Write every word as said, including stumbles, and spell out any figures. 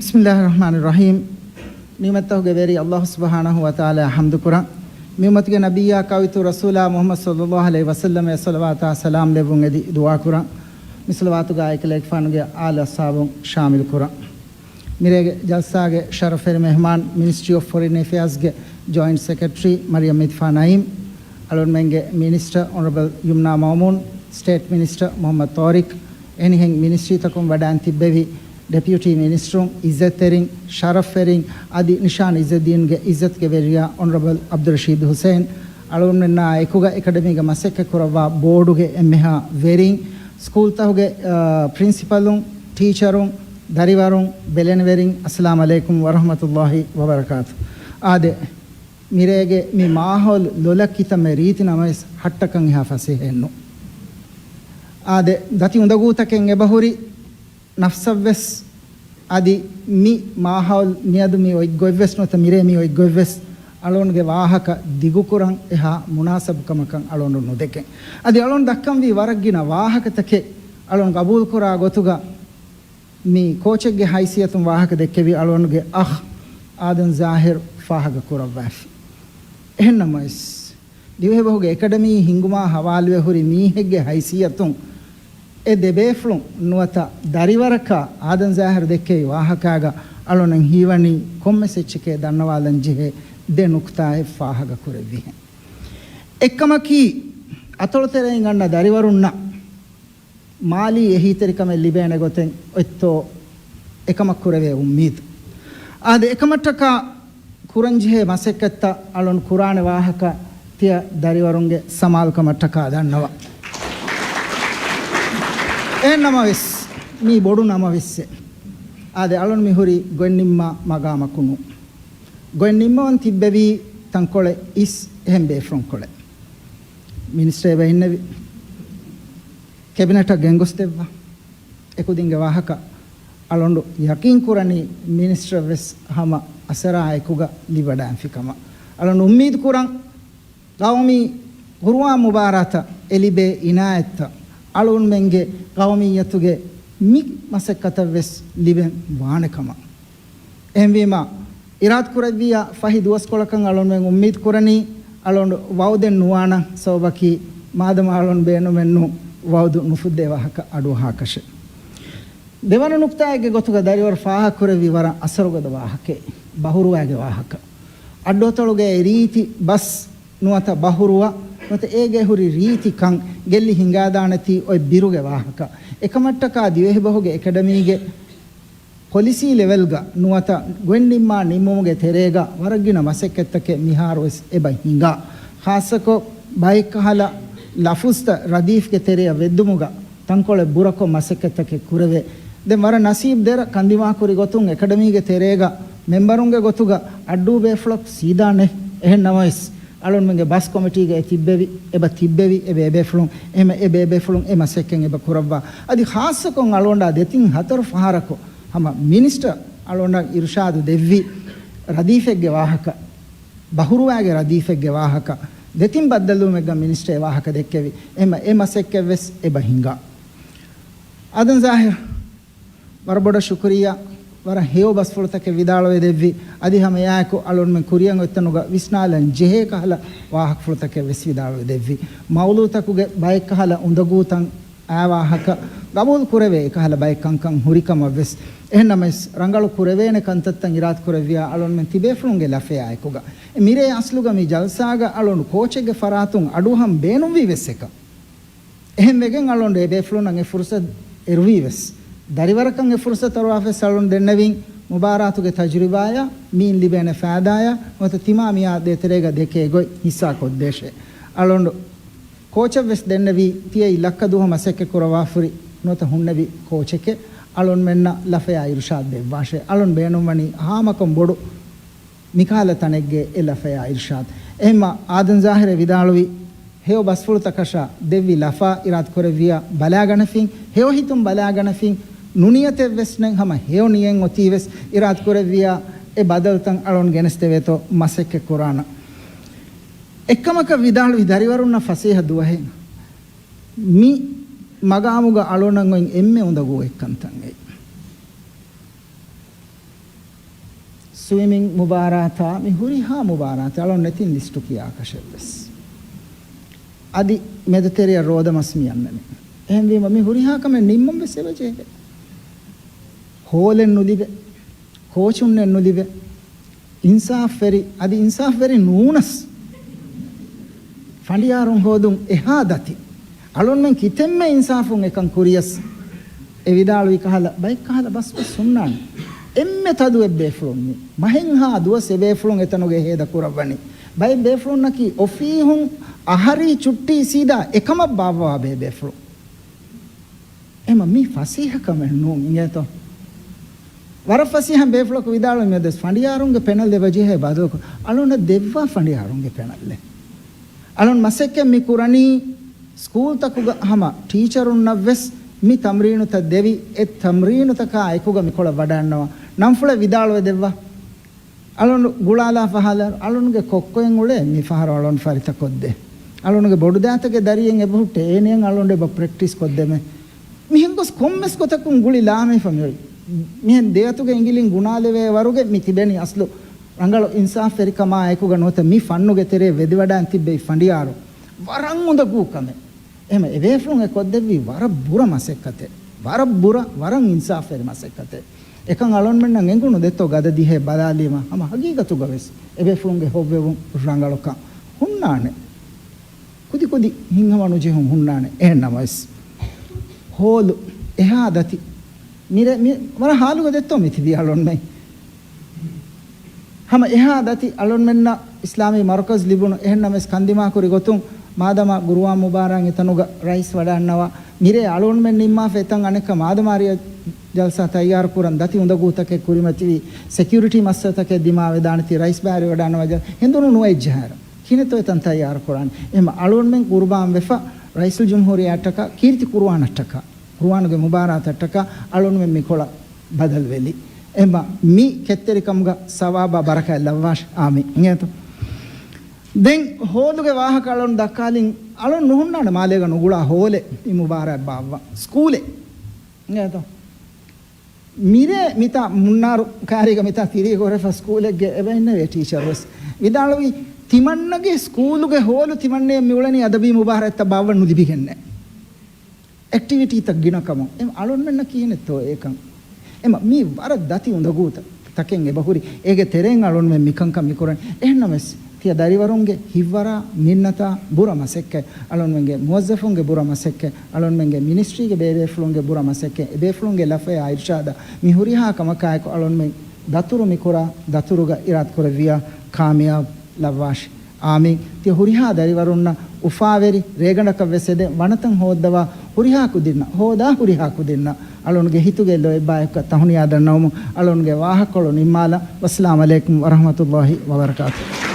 ބިސްމިއްލާހި ރަޙްމާނި ރަޙީމް. ނިޢުމަތްތަކުގެ ވެރި އައްލާހު ސުބްޙާނަހު ވަތަޢާލާއަށް ޙަމްދު ކުރަން. މި އުއްމަތުގެ ނަބިއްޔާ ކާއިތު ރަސޫލާ މުޙައްމަދު ޞައްލައްލާހު ޢަލައިހި ވަސައްލަމަށް ޞަލަވާތާ ސަލާމް ލެއްވުން އެދި ދުޢާ ކުރަން. މި ޞަލަވާތުގައި އެކަލޭގެފާނުގެ އާލު އަޞްޙާބުން ޝާމިލު ކުރަން. މިރޭގެ ޖަލްސާގެ ޝަރަފްވެރި މެހްމާން، މިނިސްޓްރީ އޮފް ފޮރިން އެފެއާޒްގެ ޖޮއިންޓް ސެކްރެޓަރީ މަރިޔަމް މިދްފާ ނައީމް، އަޅުންމެންގެ މިނިސްޓަރ އޮނަރަބަލް ޔުމްނާ މައުމޫން، ސްޓޭޓް މިނިސްޓަރ މުޙައްމަދު ޠާރިޤް، އެހެނިހެން މިނިސްޓްރީތަކުން ވަޑައިން ތިއްބެވި ޑެޕިއުޓީ މިނިސްޓަރުން، އިއްޒަތްތެރިން، ޝަރަފްވެރިން، އަދި ނިޝާން އިއްޒައްދީންގެ އިއްޒަތުގެ ވެރިޔާ އޮނަރަބަލް ޢަބްދުއްރަޝީދު ޙުސައިން، އަޅުންމެންނާ އެކުގަ އެކަޑަމީގަ މަސައްކަތް ކުރައްވާ ބޯޑުގެ އެންމެހާ ވެރިން، ސްކޫލްތަކުގެ، އާ، ޕްރިންސިޕަލުން، ޓީޗަރުން، ދަރިވަރުން، ބެލެނިވެރިން، އައްސަލާމް ޢަލައިކުމް ވަރަޙްމަތުﷲި ވަބަރަކާތު. އާދެ، މިރޭގެ މި މާހައުލު ލޮލަށް ކިތަންމެ ރީތި ނަމަވެސް ހައްޓަކަށް އެހާ ފަސޭހައެއްނު. އާދެ، ދަތި އުނދަގޫތަކެއް އެބަހުރި ނަފްސަށްވެސް، އަދި މި މާހައުލު މިއަދު މި އޮތްގޮތްވެސް ނުވަތަ މިރޭ މި އޮތްގޮތްވެސް އަޅުންގެ ވާހަކަ ދިގުކުރަން އެހާ މުނާސަބުކަމަކަށް އަޅުން ނުދެކެން. އަދި އަޅުން ދައްކަންވީ ވަރަށް ގިނަ ވާހަކަތަކެއް އަޅުން ގަބޫލުކުރާ ގޮތުގަ މި ކޯޗެއްގެ ހައިސިއްޔަތުން ވާހަކަ ދެއްކެވި އަޅުންގެ އަޚް އާދަމް ޒާހިރު ފާހަގަ ކުރައްވާފި. އެހެންނަމަވެސް، ދިވެހިބަހުގެ އެކަޑަމީ ހިންގުމާ ހަވާލުވެ ހުރި މީހެއްގެ ހައިސިއްޔަތުން އެ ދެބޭފުޅުން ނުވަތަ ދަރިވަރަކާ އާދަމް ޒާހިރު ދެއްކެވި ވާހަކާގަ އަޅުން ހީވަނީ ކޮންމެސް އެއްޗެކޭ ދަންނަވާލަން ޖެހޭ ދެ ނުކުތާއެއް ފާހަގަ ކުރެއްވިހެން. އެއްކަމަކީ، އަތޮޅުތެރެއިން އަންނަ ދަރިވަރުންނަށް މާލީ އެހީތެރިކަމެއް ލިބޭނެ ގޮތެއް އޮތްތޯ އެކަމަށް ކުރެވޭ އުއްމީދު. އާދެ، އެކަމަށްޓަކާ ކުރަންޖެހޭ މަސައްކަތްތައް އަޅުން ކުރާނެ ވާހަކަ ތިޔަ ދަރިވަރުންގެ ސަމާލުކަމަށްޓަކާ ދަންނަވަ. އެހެން ނަމަވެސް، މީ ބޮޑު ނަމަވެސްއެއް. އާދެ، އަޅުން މި ހުރީ ގޮތް ނިންމާ މަގާމަކު ނޫން. ގޮތް ނިންމަވަން ތިއްބެވީ ތަންކޮޅެއް އިސް އެހެން ބޭފުޅުންކޮޅެއް. މިނިސްޓަރ އެބަ އިންނެވި. ކެބިނެޓަށް ގެންގޮސްދެއްވާ. އެކުދިންގެ ވާހަކަ އަޅުނޑު ޔަޤީން ކުރަނީ މިނިސްޓަރ ވެސް ހަމަ އަސަރާ އެކުގަ ލިބިވަޑައިންފިކަމަށް. އަޅުނޑު އުއްމީދު ކުރަން ޤައުމީ ޤުރުއާން މުބާރާތަށް އެ ލިބޭ އިނާޔަތްތައް އަޅުންމެންގެ ޤައުމިއްޔަތުގެ މި މަސައްކަތަށް ވެސް ލިބެން ވާނެ ކަމަށް. އެހެންވީމަ، އިރާދަކުރެއްވިއްޔާ ފަހި ދުވަސްކޮޅަކަށް އަޅުންމެން އުއްމީދު ކުރަނީ، އަޅުން ވައުދެއް ނުވާނަން ސަބަބަކީ، މާދަމާ އަޅުން ބޭނުމެއްނު ވައުދު ނުފުއްދޭ ވާހަކަ އަޑުއަހާކަށެއް. ދެވަނަ ނުކްތާއެއްގެ ގޮތުގަ ދަރިވަރު ފާހަގަކުރެއްވި ވަރަށް އަސަރުގަދަ ވާހަކައެއް، ބަހުރުވާގެ ވާހަކަ. އައްޑުއަތޮޅުގެ ރީތި ބަސް ނުވަތަ ބަހުރުވަ ނުވަތަ އޭގެ ހުރި ރީތިކަން ގެއްލި ހިނގާދާނެތީ އޮތް ބިރުގެ ވާހަކަ. އެކަމަށްޓަކާ ދިވެހިބަހުގެ އެކަޑަމީގެ ޕޮލިސީ ލެވެލްގަ ނުވަތަ ގޮތް ނިންމާ ނިންމުމުގެ ތެރޭގަ ވަރަށްގިނަ މަސައްކަތްތަކެއް މިހާރުވެސް އެބަ ހިނގާ. ޚާއްޞަކޮށް ބައެއްކަހަލަ ލަފުޒްތައް ރަދީފްގެ ތެރެއަށް ވެއްދުމުގަ ތަންކޮޅެއް ބުރަކޮށް މަސައްކަތްތަކެއް ކުރެވޭ. ދެން ވަރަށް ނަސީބު ދެރަ ކަންދިމާކުރި ގޮތުން އެކަޑަމީގެ ތެރޭގަ މެމްބަރުންގެ ގޮތުގަ އައްޑޫ ބޭފުޅަކު ސީދާނެ. އެހެން ނަމަވެސް، އަޅުންމެންގެ ބަސް ކޮމިޓީގަ އެ ތިއްބެވި، އެބަ ތިއްބެވި، އެ ބޭބޭފުޅުން، އެހެމަ އެ ބޭބޭފުޅުން އެ މަސައްކަތް އެބަ ކުރައްވާ. އަދި ޚާއްޞަކޮށް އަޅުގަނޑާ ދެތިން ހަތަރު ފަހަރަކު ހަމަ މިނިސްޓަރ އަޅުގަނޑަށް އިރުޝާދު ދެއްވި ރަދީފެއްގެ ވާހަކަ، ބަހުރުވާގެ ރަދީފެއްގެ ވާހަކަ، ދެތިން ބައްދަލުވުމެއްގަ މިނިސްޓަރ އެ ވާހަކަ ދެއްކެވި. އެހެމަ އެ މަސައްކަތްވެސް އެބަ ހިނގާ. އާދަމް ޒާހިރު، ވަރަށް ބޮޑަށް ޝުކުރިއްޔާ. ވަރަށް ހެޔޮ ބަސްފުޅުތަކެއް ވިދާޅުވެ ދެއްވި. އަދި ހަމަ އެއާއެކު އަޅުންމެން ކުރިއަށް އޮތްތަނުގަ ވިސްނާލަން ޖެހޭ ކަހަލަ ވާހަކަފުޅުތަކެއް ވެސް ވިދާޅުވެ ދެއްވި. މައުޟޫޢުތަކުގެ ބައެއް ކަހަލަ އުނދަގޫތައް އާ ވާހަކަ ގަބޫލު ކުރެވޭ އެކަހަލަ ބައެއް ކަންކަން ހުރި ކަމަށް ވެސް. އެހެންނަމަވެސް، ރަނގަޅު ކުރެވޭނެ ކަންތައްތައް އިރާދަ ކުރެއްވިއްޔާ އަޅުންމެން ތިބޭފުޅުންގެ ލަފަޔާ އެކުގަ. މިރޭ އަސްލުގަ މި ޖަލްސާގަ އަޅުން ކޯޗެއްގެ ފަރާތުން އަޑުއަހަން ބޭނުންވީ ވެސް އެކަން. އެހެންވެގެން އަޅުން އެ ބޭފުޅުންނަށް އެ ފުރުސަތު އެރުވީ ވެސް. ދަރިވަރަކަށް އެ ފުރުސަތު އަރުވާފަ ވެސް އަޅުން ދެންނެވިން، މުބާރާތުގެ ތަޖުރިބާޔާ މީން ލިބޭނެ ފައިދާޔާ ނުވަތަ ތިމާ މިއާ ދޭތެރޭގަ ދެކޭ ގޮތް ހިއްސާ ކޮށްދޭށޭ. އަޅުން ކޯޗަށް ވެސް ދެންނެވީ، ތިޔައީ ލައްކަ ދުވަހު މަސައްކަތް ކުރައްވާފަ ހުރި ނުވަތަ ހުންނެވި ކޯޗެކޭ. އަޅުންމެންނަށް ލަފަޔާ އިރުޝާދު ދެއްވާށޭ. އަޅުން ބޭނުންވަނީ ހާމަކަން ބޮޑު މިކަހަލަ ތަނެއްގެ އެ ލަފަޔާ އިރުޝާދު. އެހެންމަ އާދަމް ޒާހިރެއް ވިދާޅުވި، ހެޔޮ ބަސްފުޅުތަކަށާ ދެއްވި ލަފާ އިރާދަ ކުރެއްވިޔާ ބަލާގަނެފިން، ހެޔޮ ހިތުން ބަލާގަނެފިން، ނުނިޔަތެއް ވެސް ނެތް ހަމަ ހެޔޮ ނިޔަތް އޮތީ ވެސް އިރާދަ ކުރެއްވިޔާ އެ ބަދަލުތައް އަޅުން ގެނެސްދެވޭތޯ މަސައްކަތް ކުރާނަން. އެއްކަމަކަށް ވިދާޅުވި ދަރިވަރުންނަށް ފަސޭހަ ދުވަހެއް މި މަގާމުގަ އަޅުނަށް އޮތް އެންމެ އުނދަގޫ އެއްކަންތައް އެއީ. ސްވިމިން މުބާރާތާ މި ހުރިހާ މުބާރާތެއް އަޅުން ނެތިން ލިސްޓު ކިޔާކަށެއްވެސް. އަދި މެދުތެރެއަށް ރޯދަ މަސް މި އަންނަނީ. އެހެންވީމަ މި ހުރިހާ ކަމެއް ނިންމަން ވެސް އެބަޖެހޭ. ހޯލެއް ނުލިބޭ، ކޯޗުންނެއް ނުލިބޭ، އިންސާފްވެރި، އަދި އިންސާފްވެރި ނޫނަސް ފަނޑިޔާރުން ހޯދުން އެހާ ދަތި. އަޅުންމެން ކިތަންމެ އިންސާފުން އެކަން ކުރިޔަސް އެ ވިދާޅުވި ކަހަލަ، ބައެއް ކަހަލަ ބަސް ބަސް ހުންނާނެ. އެންމެ ތަދު އެއް ބޭފުޅުން މީ. މަހެއްހާ ދުވަސް އެ ބޭފުޅުން އެތަނުގައި ހޭދަ ކުރައްވަނީ. ބައެއް ބޭފުޅުންނަކީ އޮފީހުން އަހަރީ ޗުއްޓީ ސީދާ އެކަމަށް ބާއްވާ ބޭބޭފުޅުން. އެމަ މީ ފަސޭހަ ކަމެއް ނޫން އިނގޭތޯ؟ ވަރަށް ފަސޭހަ ބޭފުޅަކު ވިދާޅުވި މިއަދުވެސް ފަނޑިޔާރުންގެ ޕެނަލް އެބަޖެހޭ ބަދަލުކޮށް، އަޅުންނަށް ދެއްވާ ފަނޑިޔާރުންގެ ޕެނަލްއެއް. އަޅުން މަސައްކަތް މި ކުރަނީ ސްކޫލްތަކުގަ ހަމަ ޓީޗަރުންނަށްވެސް މި ތަމްރީނުތައް ދެވި، އެ ތަމްރީނުތަކާ އެކުގަ މިކޮޅަށް ވަޑައަންނަވާ. ނަންފުޅެއް ވިދާޅުވެ ދެއްވާ. އަޅުން ގުޅާލާ ފަހާލާ އަޅުންގެ ކޮއްކޮއެއް އުޅޭ މި ފަހަރު އަޅުން ފަރިތަ ކޮށްދޭ. އަޅުންގެ ބޮޑުދައިތަގެ ދަރިއެއް އެބަހުއްޓޭ އޭނިއަށް އަޅުން އެބަ ޕްރެކްޓިސް ކޮށްދެމޭ. މިހެން ގޮސް ކޮންމެސް ގޮތަކުން ގުޅި ލާމެހިފަ މިއޮތް. މިހެން ދެއަތުގެ އިނގިލިން ގުނާލެވޭ ވަރުގެ މި ތިބެނީ އަސްލު ރަނގަޅު އިންސާފްވެރިކަމާ އެކުގަ ނުވަތަ މި ފަންނުގެ ތެރޭ ވެދިވަޑައިން ތިއްބެވި ފަނޑިޔާރު. ވަރަށް އުނދަގޫ ކަމެއް. އެހެމަ އެބޭފުޅުން އެ ކޮށްދެއްވީ ވަރަށް ބުރަ މަސައްކަތެއް. ވަރަށް ބުރަ، ވަރަށް އިންސާފްވެރި މަސައްކަތެއް. އެކަން އަޅުންމެންނަށް އެނގުނު ދެއްތޯ ގަދަ ދިހައެއް ބަލާލީމަ ހަމަ ހަގީގަތުގަވެސް އެބޭފުޅުންގެ ހޮއްވެވުން ރަނގަޅުކަން ހުންނާނެ. ކުދިކުދި ހިތްހަމަނުޖެހުން ހުންނާނެ. އެހެންނަމަވެސް ހޯލު އެހާ ދަތި. މިރޭ މި ވަރަށް ހާލުގަ ދެއްތޯ މި ތިބީ އަޅުންމެން. ހަމަ އެހާ ދަތި އަޅުންމެންނަށް އިސްލާމީ މަރުކަޒް ލިބުނު. އެހެންނަމަވެސް ކަންދިމާކުރި ގޮތުން މާދަމާ ގުރުއާން މުބާރާތް އެތަނުގަ ރައީސް ވަޑައަންނަވާ. މިރޭ އަޅުންމެން ނިންމާފަ އެތަން އަނެއްކާ މާދަމާ ރިޔަ ޖަލްސާ ތައްޔާރުކުރަން ދަތި އުނދަގޫތަކެއް ކުރިމަތިވި، ސެކިއުރިޓީ މައްސަލަތަކެއް ދިމާވެދާނެތީ ރައީސް ބާރިވަޑައިންނަވާ ޖަލް ހެނދުނު ނުވެއްޖެހާއިރު. ކިހިނެއްތޯ އެތަން ތައްޔާރުކުރާނެ. އެހެމަ އަޅުންމެން ގުރުބާން ވެފަ ރައީސުލްޖުމްހޫރިއްޔާއަށްޓަކާ ކީރިތި ގުރުއާނަށްޓަކާ ގުރުއާނުގެ މުބާރާތަށްޓަކާ އަޅުންމެން މިކޮޅަށް ބަދަލުވެލި. އެމަ މި ކެތްތެރިކަމުގަ ސަވާބާ ބަރަކާތް ލައްވާށި. އާމީން. އިނގޭތޯ؟ ދެން ހޯލުގެ ވާހަކަ އަޅުން ދައްކާލިން، އަޅުން ނުހުންނާނެ މާލޭގަ ނުގުޅާ ހޯލެއް މި މުބާރާތް ބާއްވާ. ސްކޫލެއް. އިނގޭތޯ؟ މިރޭ މިތާ މުންނާރު ކާރީގަ މިތާ ތިރީގަ ހުރެފަ ސްކޫލެއްގެ އެބަ އިންނެވޭ ޓީޗަރުވެސް. ވިދާޅުވީ ތިމަންނަގެ ސްކޫލުގެ ހޯލު ތިމަންނަޔަށް މިއުޅެނީ އަދަބީ މުބާރާތްތައް ބާއްވަން ނުލިބިގެންނޭ. އެކްޓިވިޓީތައް ގިނަކަމުން އެ އަޅުންމެންނަށް ކިހިނެއްތޯ އެކަން؟ އެމަ މީ ވަރަށް ދަތި އުނދަގޫ ތަ-، ތަކެއް އެބަހުރި. އޭގެ ތެރެއިން އަޅުންމެން މިކަންކަން މިކުރަން. އެހެންނަމަވެސް، ތިޔަ ދަރިވަރުންގެ ހިތްވަރާ، މިންނަތާ، ބުރަ މަސައްކަތް، އަޅުންމެންގެ މުވައްޒަފުންގެ ބުރަ މަސައްކަތް، އަޅުންމެންގެ މިނިސްޓްރީގެ ބޭބޭފުޅުންގެ ބުރަ މަސައްކަތް، އެބޭފުޅުންގެ ލަފަޔާ އިރުޝާދާ، މި ހުރިހާ ކަމަކާއެކު އަޅުންމެން ދަތުރު މިކުރާ، ދަތުރުގަ އިރާދަކުރެއްވިޔާ ކާމިޔާބު ލައްވާށި. އާމީން. ތިޔަ ހުރިހާ ދަރިވަރުންނަށް އުފާވެރި ރޭގަނޑަކަށް ވެސް އެދެން ވަނަތަން ހޯއްދަވާ ހުރިހާ ކުދިންނަށް، ހޯދާ ހުރިހާ ކުދިންނަށް އަޅުންގެ ހިތުގެ ލޯތްބާއެއްކަ ތަހުނިޔާ ދަންނަވަމުން އަޅުންގެ ވާހަކަކޮޅު ނިންމާލަން. ވައްސަލާމް ޢަލައިކުމް ވަރަޙްމަތުﷲި ވަބަރަކާތުހު.